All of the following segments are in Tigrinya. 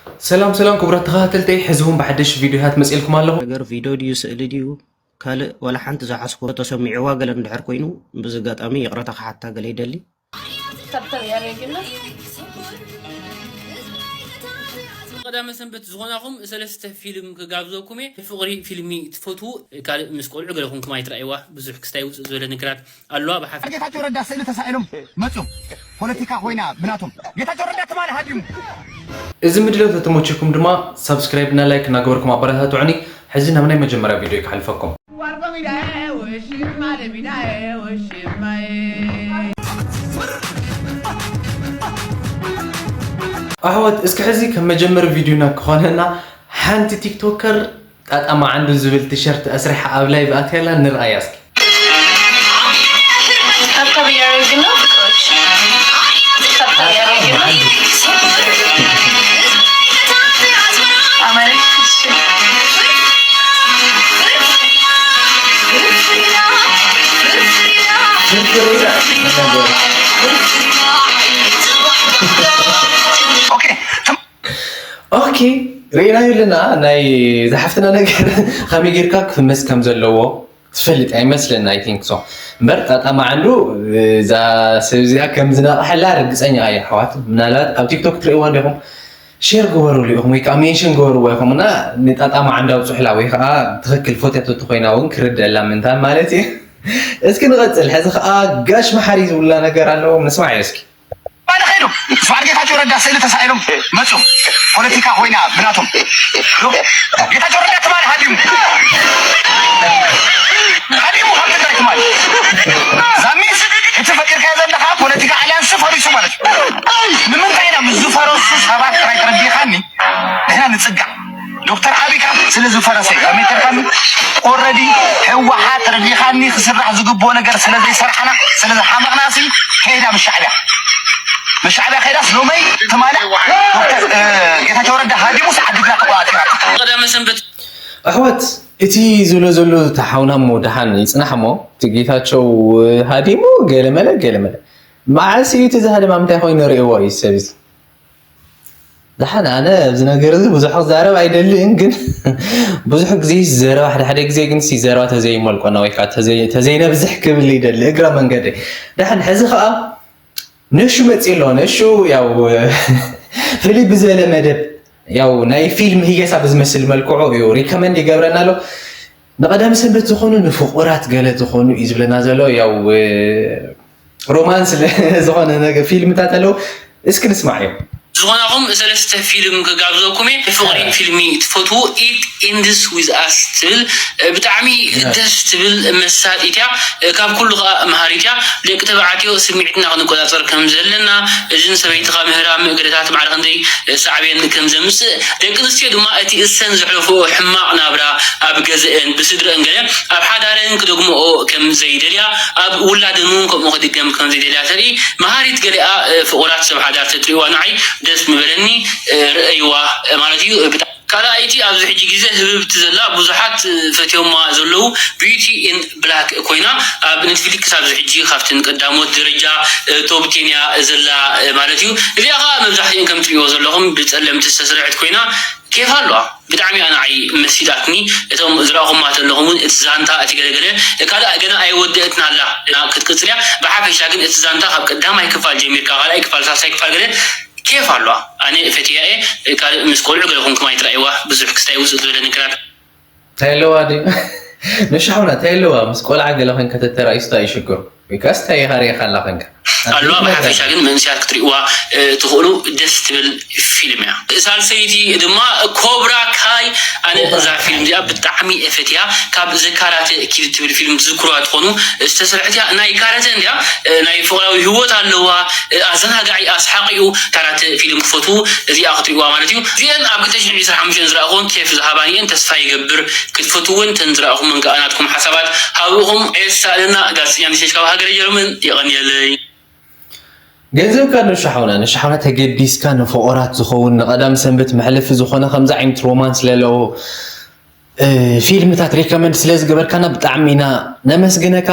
ሰላም ሰላም ክቡራት ተኸታተልተይ፣ ሕዚ እውን ብሓደሽ ቪዲዮታት መፅኤልኩም ኣለኹ። ነገር ቪድዮ ድዩ ስእሊ ድዩ ካልእ ዋላ ሓንቲ ዝሓስቦ ተሰሚዕዋ ገለ እንድሕር ኮይኑ፣ ብዚ ኣጋጣሚ ይቕረታ ክሓታ ገለ ይደሊ። ተብተብ ያሬግና ቀዳመ ሰንበት ዝኾናኹም ሰለስተ ፊልም ክጋብዘኩም እየ። ፍቕሪ ፊልሚ ትፈትዉ ካልእ ምስ ቆልዑ ገለኹም ከማይ ትረኣይዋ ብዙሕ ክስታይ ውፅእ ዝበለ ነገራት ኣለዋ ብሓፈ ጌታቸው ረዳ ስእሊ ተሳኢሎም መፁ። ፖለቲካ ኮይና ብናቶም ጌታቸው ረዳ ትማሊ ሃዲሙ። እዚ ምድለው ተተመቸኩም ድማ ሳብስክራይብ እና ላይክ እናገበርኩም ኣበረታትዑኒ። ሕዚ ናብ ናይ መጀመርያ ቪዲዮ ክሓልፈኩም። ኣሕዋት እስኪ ሕዚ ከም መጀመሪ ቪዲዮና ክኾነና ሓንቲ ቲክቶከር ጣጣ መዓንዱ ዝብል ቲሸርት ኣስሪሓ ኣብ ላይቭ ኣትያላ ንርኣያ እስኪ። ተብተብ ያሬግና ፍቅሮች ተብተብ ያሬግና አመሬ ኦኬ ኦኬ ርኢናዮ ኣለና ናይ ዝሓፍትና ነገር ከመይ ጌርካ ክፍመስ ከም ዘለዎ ትፈልጥ ኣይመስለና። I think so እምበር ጣጣ መዓንዱ እዛ ሰብ እዚኣ ከም ዝነቕሐላ ርግፀኛ እየ ኣሕዋት። ምናልባት ኣብ ቲክቶክ ትርእይዋ እንዲኹም ሼር ግበሩሉ ኢኹም ወይ ከዓ ሜንሽን ግበርዋ ኢኹም እና ንጣጣ መዓንዱ ኣውፅሑላ ወይ ከዓ ትኽክል ፎትያቶ ተኮይና እውን ክርደአላ ምንታን ማለት እዩ። እስኪ ንቐፅል። ሕዚ ከዓ ጋሽ መሓሪ ዝብሉና ነገር ኣለዎም ንስማዕ እስኪ። ትማሊ ከይዱ ስብሓት ጌታቸው ረዳ ስእሊ ተሳኢሎም መፁ። ፖለቲካ ኮይና ብናቶም ጌታቸው ረዳ ትማሊ ሃዲሙ ሃዲሙ ካብ ትግራይ ትማሊ ዛሚስ እቲ ፈጢርካዮ ዘለካ ፖለቲካ ኣልያንስ ፈሪሱ ማለት እዩ። ንምንታይ ኢና ምስ ዝፈረሱ ሰባት ጥራይ ተረዲኻኒ ንሕና ንፅጋዕ ዶክተር ኣብይ ካብ ስለ ዝፈረሰ ከመይ ተርካኒ ኦረዲ ህወሓት ረዲኻኒ ክስራሕ ዝግብኦ ነገር ስለ ዘይሰርሓና ስለ ዝሓመቕና ሲ ከይዳ ምስ ሻዕብያ ምስ ሻዕብያ ከይዳስ ሎመይ ትማሊ ዶክተር ጌታቸው ረዳ ሃዲሙስ ዓዲግራት ተቆጣጢራ ቀዳመ ሰንበት ኣሕዋት እቲ ዝብሎ ዘሎ ተሓውና እሞ ደሓን ይፅናሕ እሞ እቲ ጌታቸው ሃዲሙ ገለመለ ገለመለ መዓስ እዩ እቲ ዝሃደማ ምንታይ ኮይኑ ርእዎ እዩ ሰብ እዚ ደሓን ኣነ ኣብዚ ነገር እዚ ብዙሕ ክዛረብ ኣይደልን ግን ብዙሕ ግዜ ዘረባ ሓደ ሓደ ግዜ ግን ሲ ዘረባ ተዘይመልቆና ወይ ከዓ ተዘይ- ተዘይነብዝሕ ክብል ይደሊ እግረ መንገደይ ደሓን ሕዚ ከዓ ነሹ መፅእ ኣሎ ነሹ ያው ፍልይ ብዝበለ መደብ ያው ናይ ፊልም ህየሳ ብዝመስል መልክዑ እዩ ሪከመንድ ይገብረና ኣሎ ንቐዳሚ ሰንበት ዝኾኑ ንፍቑራት ገለ ዝኾኑ እዩ ዝብለና ዘሎ ያው ሮማንስ ዝኾነ ነገር ፊልምታት ኣለዉ እስኪ ንስማዕ እዮም ዝኾናኹም ሰለስተ ፊልም ክጋብዘኩም እየ ፍቕሪ ፊልሚ ትፈትዉ ኢት ኢንድስ ዊዝ ኣስ ትብል ብጣዕሚ ደስ ትብል መሳጢት እያ ካብ ኩሉ ከዓ መሃሪት እያ ደቂ ተባዕትዮ ስምዒትና ክንቆፃፀር ከም ዘለና እዝን ሰበይትኻ ምህራ ምእግርታት ማዕረ ክንደይ ሳዕቤን ከም ዘምፅእ ደቂ ኣንስትዮ ድማ እቲ እሰን ዘሕለፍኦ ሕማቕ ናብራ ኣብ ገዘአን ብስድረአን ገለ ኣብ ሓዳረን ክደግምኦ ከም ዘይደልያ ኣብ ውላደን እውን ከምኡ ክድገም ከም ዘይደልያ ተርኢ መሃሪት ገሊኣ ፍቑራት ሰብ ሓዳር ተትርእይዋ ንዓይ ደስ ምበለኒ ርእይዋ ማለት እዩ ካልኣይቲ ኣብዚ ሕጂ ግዜ ህብብቲ ዘላ ብዙሓት ፈትዮማ ዘለዉ ቢዩቲ ኢን ብላክ ኮይና ኣብ ኔትፍሊክስ ኣብዚ ሕጂ ካብተን ቀዳሞት ደረጃ ቶፕ ቴን እያ ዘላ ማለት እዩ እዚኣ ከዓ መብዛሕትኦም ከም ትሪእዎ ዘለኹም ብፀለምቲ ዝተሰርሐት ኮይና ኬፍ ኣለዋ ብጣዕሚ እያ ንዓይ መሲጣትኒ እቶም ዝረእኹማ ዘለኹም እውን እቲ ዛንታ እቲ ገለገለ ካልእ ገና ኣይወደእትን ኣላ ክትቅፅል እያ ብሓፈሻ ግን እቲ ዛንታ ካብ ቀዳማይ ክፋል ጀሚርካ ካልኣይ ክፋል ሳልሳይ ክፋል ገለ ኬፍ ኣለዋ ኣነ ፈትያ እየ ካልእ ምስ ቆልዑ ገለ ኮንኩም ኣይትረኣይዋ ብዙሕ ክስታይ ውፅእ ዝበለ ነገራት እንታይ ኣለዋ ድዩ ንሻውና እንታይ ኣለዋ ምስ ቆልዓ ገለ ኮንካ ተተራእዩ ስታ ይሽግሩ ወይ ከዓ ስታ ይኻርየካ ኣላ ኮንካ ኣለዋ ብሓፈሻ ግን መንስያት ክትሪእዋ ትኽእሉ ደስ ትብል ፊልም እያ ሳልሰይቲ ድማ ኮብራ ካይ ኣነ እዛ ፊልም እዚኣ ብጣዕሚ እየ ፈትያ ካብ ዘካራተ ኪድ ትብል ፊልም ትዝክሩዋ ትኾኑ ዝተሰርሐት እያ ናይ ካራተ እንዲያ ናይ ፍቕራዊ ህይወት ኣለዋ ኣዘናጋዒ ኣስሓቂኡ ካራተ ፊልም ክፈትዉ እዚኣ ክትሪእዋ ማለት እዩ እዚአን ኣብ ክልተ ሽሕን ዕስራን ሓሙሽተን ዝረኣኹወን ኬፍ ዝሃባኒ እየን ተስፋ ይገብር ክትፈትውወን ተን ዝረኣኹመን ከኣ ናትኩም ሓሳባት ሃብኡኹም ኣየሳእነና ጋዜጠኛ ንሸሽ ካብ ሃገረ ጀርመን የቐንየለይ ገንዘብካ ንሻሓውና ንሻሓውና ተገዲስካ ንፍቑራት ዝኸውን ንቐዳም ሰንበት መሕለፊ ዝኾነ ከምዚ ዓይነት ሮማንስ ለለዎ ፊልምታት ሪከመንድ ስለ ዝገበርካና ብጣዕሚ ኢና ነመስግነካ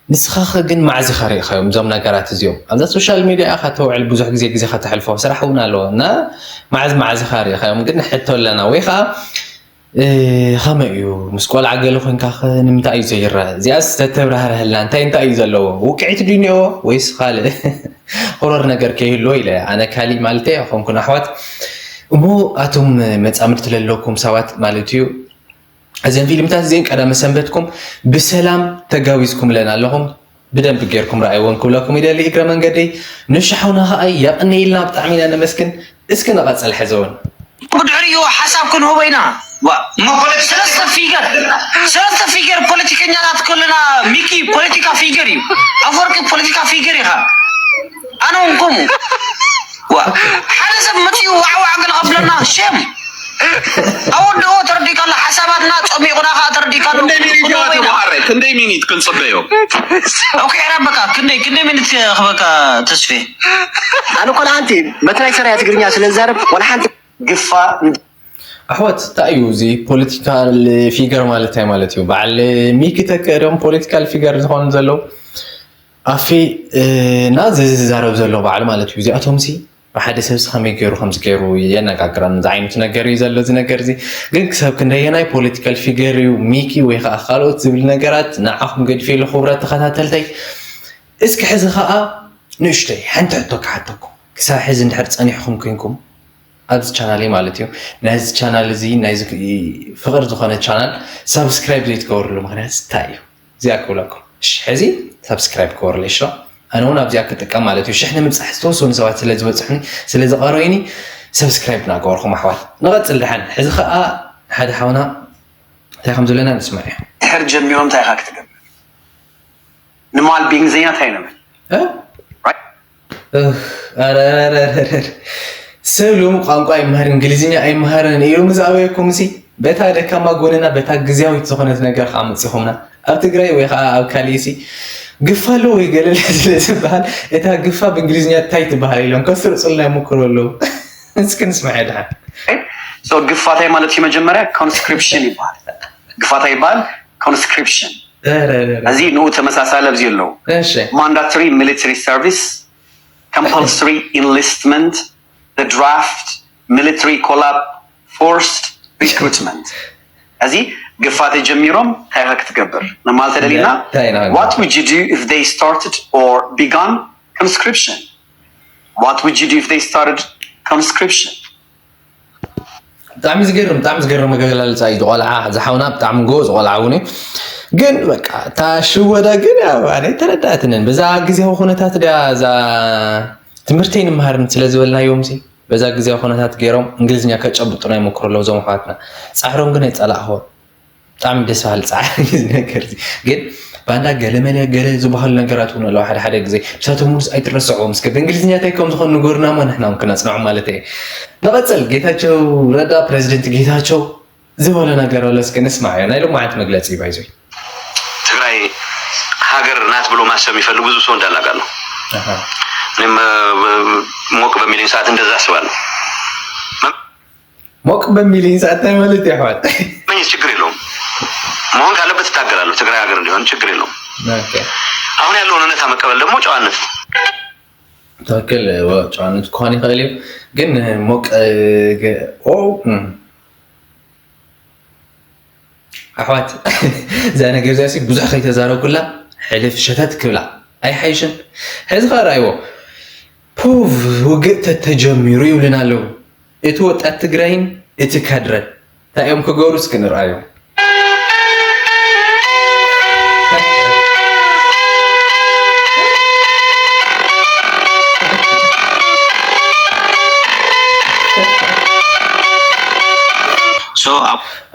ንስኻኸ ግን መዓዝ ኢኻ ርኢኻዮም እዞም ነገራት እዚኦም? ኣብዛ ሶሻል ሚድያ ኢኻ ተውዕል፣ ብዙሕ ግዜ ግዜኻ ተሕልፎ፣ ስራሕ እውን ኣለዎ እና መዓዝ መዓዝ ኢኻ ርኢኻዮም? ግን ሕቶ ኣለና። ወይ ኸዓ እ፣ ከመይ እዩ ምስ ቆልዓ ገለ ኮይንካ ኸ ንምንታይ እዩ ዘይረአ? እዚኣስ ተተብራህርሀልና፣ እንታይ እንታይ እዩ ዘለዎ? ውቅዒት ድዩ እኒኦዎ ወይስ ካልእ? ሆረር ነገር ከይህልዎ ኢለ ኣነ፣ ካሊእ ማለት ኣይኮንኩን ኣሕዋት። እሞ ኣቶም መጻምድቲ ለለኩም ሰባት ማለት እዩ፣ እዘን ፊልምታት እዚአን ቀዳመ ሰንበትኩም ብሰላም ተጋቢዝኩምለን ኣለኹም። ብደንብ ጌርኩም ረኣይወን ክብለኩም ይደሊ። እግረ መንገደይ ንሻሓውና ኸኣ የቐንየልና፣ ብጣዕሚ ኢና ነመስግን። እስኪ ንቐጽል ሕዚ እውን። ብድሕሪኡ ሓሳብ ክንህቦ ኢና። ዋ፣ እሞ ፖለቲካ ሰለስተ ፊገር፣ ሰለስተ ፊገር ፖለቲከኛታት ከለና፣ ሚኪ ፖለቲካ ፊገር እዩ። ኣፈወርቂ ፖለቲካ ፊገር ኢኻ። ኣነ እውን ከምኡ። ዋ፣ ሓደ ሰብ መጺኡ ዋዕዋዕ ገለ ከብለና፣ ሸም። ኣወድኦ ተረዲእካ ኣሎ፣ ሓሳባትና ጸሚቑና ኸኣ ተረዲእካ ኣሎ። ክንደይ ሚኒት እያ ተምሃራይ? ክንደይ ሚኒት ክንጽበዮ? ኦኬ፣ ዕረ በቃ፣ ክንደይ፣ ክንደይ ሚኒት ክበካ ተስፌ? ኣነ እኮ ንሓንቲ መትራይ ሰራይ ትግርኛ ስለ ዝዛረብ፣ ወላ ሓንቲ ግፋ እንድ- ኣሕዋት፣ እንታይ እዩ እዚ ፖለቲካል ፊገር ማለት እንታይ ማለት እዩ? በዓል ሚኪ ተክእ ድዮም ፖለቲካል ፊገር ዝኾኑ ዘለዉ? ኣፌ፣ እ፣ እና እዚ ዝዛረብ ዘሎ በዓል ማለት እዩ። እዚኣቶም ሲ ሓደ ሰብ ከመይ ገይሩ ከምዚ ገይሩ የነጋግረን? እዚ ዓይነት ነገር እዩ ዘሎ እዚ ነገር እዚ። ግን ክሳብ ክንደየናይ ፖለቲካል ፊገር እዩ ሚኪ ወይ ከዓ ካልኦት ዝብል ነገራት ንዓኹም ገዲፈ ኢሉ ክቡራት ተኸታተልተይ። እስኪ ሕዚ ከዓ ንእሽተይ ሓንቲ ሕቶ ክሓተኩም። ክሳብ ሕዚ እንድሕር ጸኒሕኩም ኮይንኩም ኣብዚ ቻናለይ ማለት እዩ፣ ናይዚ ቻናል እዚ፣ ናይዚ ፍቕር ዝኾነ ቻናል ሳብስክራይብ ዘይትገብርሉ ምኽንያት እንታይ እዩ? እዚኣ ክብለኩም። እሺ፣ ሕዚ ሳብስክራይብ ክገብርለይ፣ እሺ። ኣነ እውን ኣብዚኣ ክጥቀም ማለት እዩ። ሽሕ ንምብጻሕ ዝተወሰኑ ሰባት ስለ ዝበጽሑኒ፣ ስለ ዝቐረዩኒ፣ ሳብስክራይብ እናገበርኩም ኣሕዋት። ንቐጽል ደሓን። ሕዚ ኸኣ ሓደ ሓውና እንታይ ከም ዘለና ንስማዕ እዩ። ድሕር ጀሚሮም እንታይ ኢኻ ክትገብር? ንማል ብእንግሊዝኛ እንታይ ንብል? እ? ራይት? እህ፣ ኧረ፣ ኧረ፣ ኧረ፣ ኧረ፣ ኧረ። ሰብ ሎሚ ቋንቋ ኣይመሃርን፣ እንግሊዝኛ ኣይመሃርን ኢሉ ምስ ኣበየኩም ሲ፣ በታ ደካማ ጎንና፣ በታ ግዝያዊት ዝኾነት ነገር ከዓ መፂኹምና። ኣብ ትግራይ ወይ ከዓ ኣብ ካሊእ ሲ፣ ግፋ ኣሎ ወይ ገለለ ስለ ዝበሃል፣ እታ ግፋ ብእንግሊዝኛ እንታይ ትበሃል ኢሎም ከስርፁልና ይሞክሩ ኣለዉ። እስኪ ንስማዕ ድሓን። ሶ ግፋ እንታይ ማለት እዩ? መጀመርያ ኮንስክሪፕሽን ይበሃል። ግፋ እንታይ ይበሃል? ኮንስክሪፕሽን። ኧረ፣ ኧረ፣ ኧረ። እዚ ንኡ ተመሳሳሊ ኣብዚ ኣለዉ። እሺ። ማንዳቶሪ ሚሊተሪ ሰርቪስ፣ ኮምፐልሰሪ ኢንሊስትመንት፣ ድራፍት፣ ሚሊተሪ ኮላፕ፣ ፎርስድ ሪክሩትመንት። እዚ ግፋ ተጀሚሮም እንታይ ኢኻ ክትገብር ንማል ተደሊና? እንታይ ኢና? What would you do if they started or began conscription? What would you do if they started conscription? ብጣዕሚ ዝገርም፣ ብጣዕሚ ዝገርም ኣገላልፃ እዩ። ዝቆልዓ ዝሓውና ብጣዕሚ ጎበዝ ቆልዓ እውን እዩ። ግን በቃ እታ ሽወዳ ግን ያው ኣነ ተረዳእትንን በዛ ግዜያዊ ኩነታት ድያ እዛ ትምህርቲ ኣይንመሃርን ስለ ዝበልናዮም ሲ በዛ ግዜያዊ ኩነታት ገይሮም እንግሊዝኛ ከጨብጡና ይሞክሩ ኣለዉ እዞም ኣሕዋትና። ፃዕሮም ግን ኣይፀላእኽዎን። ብጣዕሚ ደስ በሃሊ ፃዕሪ እዩ እዚ ነገር እዚ። ግን ባንዳ ገለመለ ገለ ዝበሃሉ ነገራት እውን ኣለዉ ሓደ ሓደ ግዜ። ንሳቶም እውን ኣይትረስዕዎም እስከ ብእንግሊዝኛ እንታይ ከም ዝኾኑ ንገሩና እሞ ንሕና እውን ክነፅንዖም ማለት እየ። ንቐፅል። ጌታቸው ረዳ፣ ፕሬዚደንት ጌታቸው ዝበሎ ነገር ኣሎ እስከ ንስማዕ። ናይ ሎማዓንቲ መግለፂ እዩ ባይዞይ። ትግራይ ሃገር ናት ብሎ ማሰብ የሚፈልግ ብዙ ሰው እንዳለ አውቃለሁ። ኣሃ። እኔም እ፣ ሞቅ በሚለኝ ሰዓት እንደዛ አስባለሁ። መ- ሞቅ በሚለኝ ሰዓት እንታይ ማለት እዩ ኣሕዋት? መኝ ችግር የለውም። መሆን ካለበት እታገላለሁ ትግራይ ሀገር እንዲሆን ችግር የለውም። ኦኬ። አሁን ያለውን እውነታ መቀበል ደግሞ ጨዋነት ነው። ትክክል። ወ- ጨዋነት ክኾን ይኽእል እዩ። ግን ሞቅ እ፣ ገ- ኦ እም። ኣሕዋት እዛ ነገር እዚኣ ሲ ብዙሕ ከይተዛረብኩላ ሕልፍ ሸተት ክብላ ኣይሓይሽን? ሕዚ ኸ ረኣይዎ። ፑቭ ውግእ ተተጀሚሩ ይብሉና ኣለዉ። እቲ ወጣት ትግራይን እቲ ካድረን እንታይ እዮም ክገብሩ እስኪ ንርኣዮም።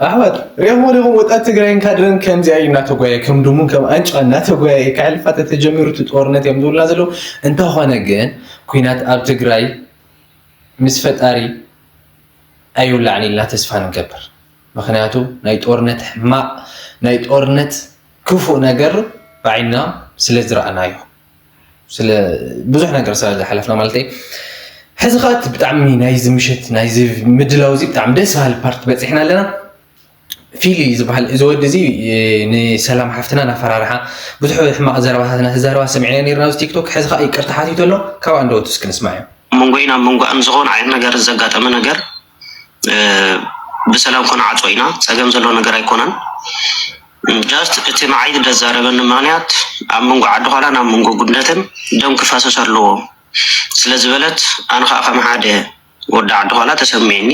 ኣሕዋት ሪኦም ወዲኹም ወጣት ትግራይን ካድረን ከምዚኣ እዩ እናተጓየ ከም ድሙን ከም ኣንጫ እናተጓየ ከሕልፋ ተተጀሚሩ እቲ ጦርነት እዮም ዝብሉና ዘለዉ። እንተኾነ ግን ኩናት ኣብ ትግራይ ምስ ፈጣሪ ኣይውላዕን ኢልና ተስፋ ንገብር። ምኽንያቱ ናይ ጦርነት ሕማቕ ናይ ጦርነት ክፉእ ነገር ብዓይንና ስለ ዝረኣናዮ ስለ ብዙሕ ነገር ስለ ዝሓለፍና ማለት እዩ። ሕዚ ከዓ እቲ ብጣዕሚ ናይዚ ምሸት ናይዚ ምድላው እዚ ብጣዕሚ ደስ በሃሊ ፓርት በፂሕና ኣለና። ፊሊ ዝበሃል እዚ ወዲ እዚ ንሰላም ሓፍትና እናፈራርሓ ብዙሕ ሕማቕ ዘረባታት እናተዛረባ ሰሚዕና ነርና ኣብዚ ቲክቶክ። ሕዚ ከዓ ይቅርታ ሓቲቱ ኣሎ። ካብ ኣንደበቱ እስኪ ንስማዕ እዩ። ኣብ መንጎይን ኣብ መንጎኣን ዝኾነ ዓይነት ነገር ዘጋጠመ ነገር ብሰላም ኮነ ዓፅዎ ኢና። ፀገም ዘሎ ነገር ኣይኮነን። ጃስት እቲ ንዓይ ደዛረበኒ ምክንያት ኣብ መንጎ ዓዲ ኳላን ኣብ መንጎ ጉንደትን ደም ክፋሰስ ኣለዎ ስለዝበለት ኣነ ከዓ ከም ሓደ ወዲ ዓዲ ኳላ ተሰሚዕኒ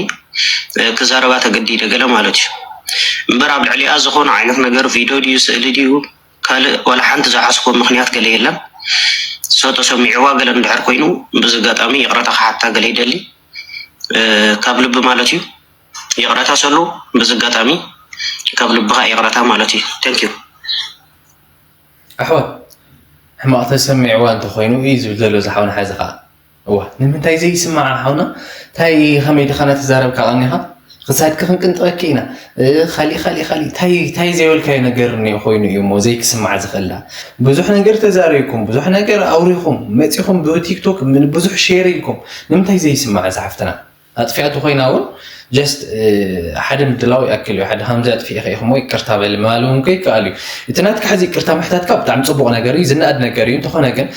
ክዛረባ ተገዲደ ገለ ማለት እዩ። እምበር ኣብ ልዕሊኣ ዝኾነ ዓይነት ነገር ቪድዮ ድዩ ስእሊ ድዩ ካልእ ዋላ ሓንቲ ዝሓስቦ ምክንያት ገለ የለን። ሰው ተሰሚዕዋ ገለ እንድሕር ኮይኑ ብዚ ኣጋጣሚ ይቕረታ ክሓታ ገለ ይደሊ ካብ ልቢ ማለት እዩ። ይቕረታ ሰሉ ብዚ ኣጋጣሚ ካብ ልብኻ ይቕረታ ማለት እዩ። Thank you። ኣሕዋት ሕማቕ ተሰሚዕዋ እንተኾይኑ እዩ ዝብል ዘሎ ዝሓውና ሓዚ ኸዓ እዋ ንምንታይ ዘይስማዓ ሓውና እንታይ ከመይ ድኻ ናተዛረብካ ቀኒኻ ክሳድኪ ክንቅንጥበኪ ኢና ካሊ ካሊ ካሊ ታይ ታይ ዘይበልካዮ ነገር እኒኦ ኮይኑ እዩ እሞ ዘይክስማዓ ዝኽእላ ብዙሕ ነገር ተዛሪብኩም ብዙሕ ነገር ኣውሪኹም መፂኹም ብቲክቶክ ብዙሕ ሼር ኢልኩም ንምንታይ ዘይስማዓ ዝሓፍትና ኣጥፊኣቱ ኮይና እውን ጀስት ሓደ ምድላው ይኣክል እዩ ሓደ ሃምዚ ኣጥፊእኺ ኢኹሞ ይቅርታ በሊ ምባል እውን ከይከኣል እዩ እቲ ናትካ ሕዚ ይቅርታ ምሕታትካ ብጣዕሚ ፅቡቅ ነገር እዩ ዝነኣድ ነገር እዩ እንተኾነ ግን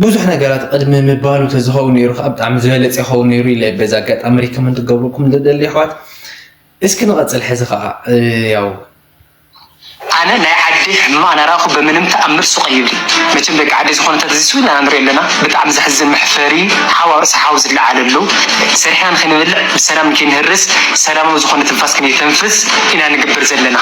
ብዙሕ ነገራት ቅድሚ ምባሉ ተዝኸውን ነይሩ ከዓ ብጣዕሚ ዝበለፀ ይኸውን ነይሩ ኢለ በዚ ኣጋጣሚ ሪከመንድ ክገብረኩም ዝደሊ ኣሕዋት እስኪ ንቐፅል ሕዚ ከዓ ያው ኣነ ናይ ዓዲ ሕማቕ ናራእኹ ብምንም ተኣምር ሱቕ ኣይብል መቸም ደቂ ዓዲ ዝኾነ ተተዚሱ ኢና ንርኢ ኣለና ብጣዕሚ ዘሕዝን መሕፈሪ ሓው ኣብ ርእሲ ሓው ዝለዓለሉ ሰሪሕና ንኸይንበልዕ ብሰላም ንከይንህርስ ሰላማዊ ዝኾነ ትንፋስ ከይተንፍስ ኢና ንገብር ዘለና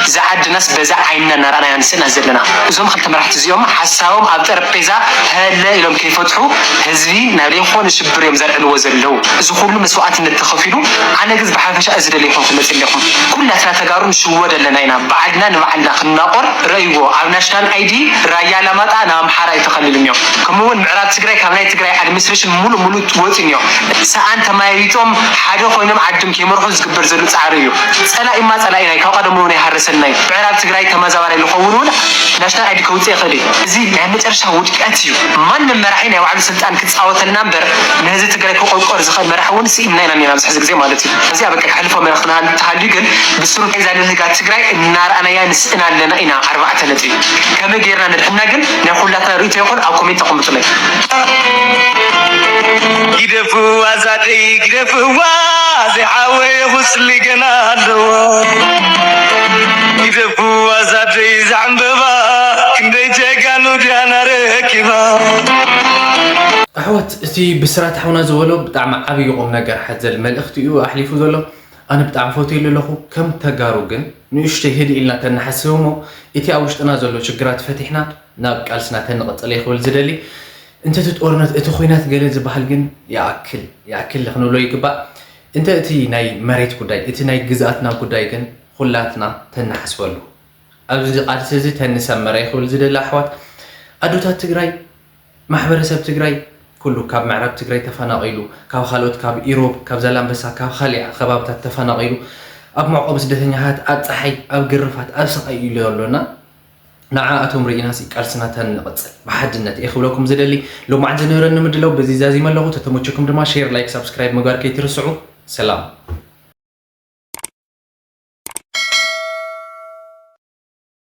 እዛ ዓድናስ በዛ ዓይንና እናረኣናያ ንስእና ዘለና እዞም ክልተ መራሕቲ እዚኦም ሓሳቦም ኣብ ጠረጴዛ ተለ ኢሎም ከይፈትሑ ህዝቢ ናብ ዘይኮነ ሽብር እዮም ዘልዕልዎ ዘለዉ እዚ ኩሉ መስዋእትነት ተኸፊሉ ኣነ ግን ብሓፈሻ እዚ ደለ ይኹን ክመፅእ ኣለኹም ኩላትና ተጋሩ ንሽወድ ኣለና ኢና ባዕልና ንባዕልና ክናቆር ረእይዎ ኣብ ናሽናል ኣይዲ ራያ ላማጣ ናብ ኣምሓራ ኣይተኸልልን እዮም ከምኡ እውን ምዕራብ ትግራይ ካብ ናይ ትግራይ ኣድሚኒስትሬሽን ሙሉእ ሙሉእ ወፂ እኒኦ ሰኣን ተማያይጦም ሓደ ኮይኖም ዓድም ከይመርሑ ዝግበር ዘሎ ፃዕሪ እዩ ፀላኢማ ፀላኢና እዩ ካብ ቀደሙ እውን ኣይሃረሰልና እዩ ምዕራብ ትግራይ ተመዛባላይ ዝኸውን እውን ናሽናል ኣይዲ ከውፅእ ይኽእል እዩ እዚ ናይ መጨረሻ ውድቀት እዩ ማንም መራሒ ናይ ባዕሉ ስልጣን ክፃወተልና እምበር ንህዚ ትግራይ ክቆርቆር ዝኽእል መራሒ እውን ስኢንና ኢና ኔና ኣብዚ ሕዚ ግዜ ማለት እዩ እዚኣ በቃ ክሕልፎ መርኽና እንተሃልዩ ግን ብስሩ ሒዛ ንህጋ ትግራይ እናረኣናያ ንስእና ኣለና ኢና ኣርባዕተ ነጥቢ ከመይ ጌርና ንድሕና ግን ናይ ኩላትና ርእቶ ይኹን ኣብ ኮሜንት ኣቐምጡለይ ግደፍዋ ዛደይ ግደፍዋ ዘይዓወየ ቁስሊ ገና ኣለዎ ግደፍዋ ዛደይ ዛዕምበባ ክንደይ ጀጋኑ ድያና ረኪባ ኣሕዋት እቲ ብስራት ሓውና ዝበሎ ብጣዕሚ ዓብዪ ቁም ነገር ሓዘል መልእኽቲ እዩ ኣሕሊፉ ዘሎ ኣነ ብጣዕሚ ፈትየሉ ኣለኹ ከም ተጋሩ ግን ንእሽተይ ህድእ ኢልና ተንሓስብ እሞ እቲ ኣብ ውሽጥና ዘሎ ችግራት ፈቲሕና ናብ ቃልስና ተንቕፅል እየ ክብል ዝደሊ እንተ እቲ ጦርነት እቲ ኹናት ገለ ዝበሃል ግን ይኣክል ይኣክል ክንብሎ ይግባእ እንተ እቲ ናይ መሬት ጉዳይ እቲ ናይ ግዝኣትና ጉዳይ ግን ኩላትና ተንሓስበሉ ኣብዚ ቃልሲ እዚ ተንሰመረ ክብል ዝደሊ ኣሕዋት ኣዶታት ትግራይ ማሕበረሰብ ትግራይ ኩሉ ካብ ምዕራብ ትግራይ ተፈናቒሉ ካብ ካልኦት ካብ ኢሮብ ካብ ዛላምበሳ ካብ ካሊእ ከባብታት ተፈናቒሉ ኣብ መዕቆቢ ስደተኛታት ኣብ ፀሓይ ኣብ ግርፋት ኣብ ስቓይ ኢሉ ኣሎ እና ንዓኣቶም ርኢናስ ቃልስና ተንቕፅል ብሓድነት እየ ክብለኩም ዝደሊ ሎማዓት ዝነበረኒ ምድላው በዚ ዛዚመ ኣለኹ ተተመቸኩም ድማ ሼር ላይክ ሳብስክራይብ ምግባር ከይትርስዑ ሰላም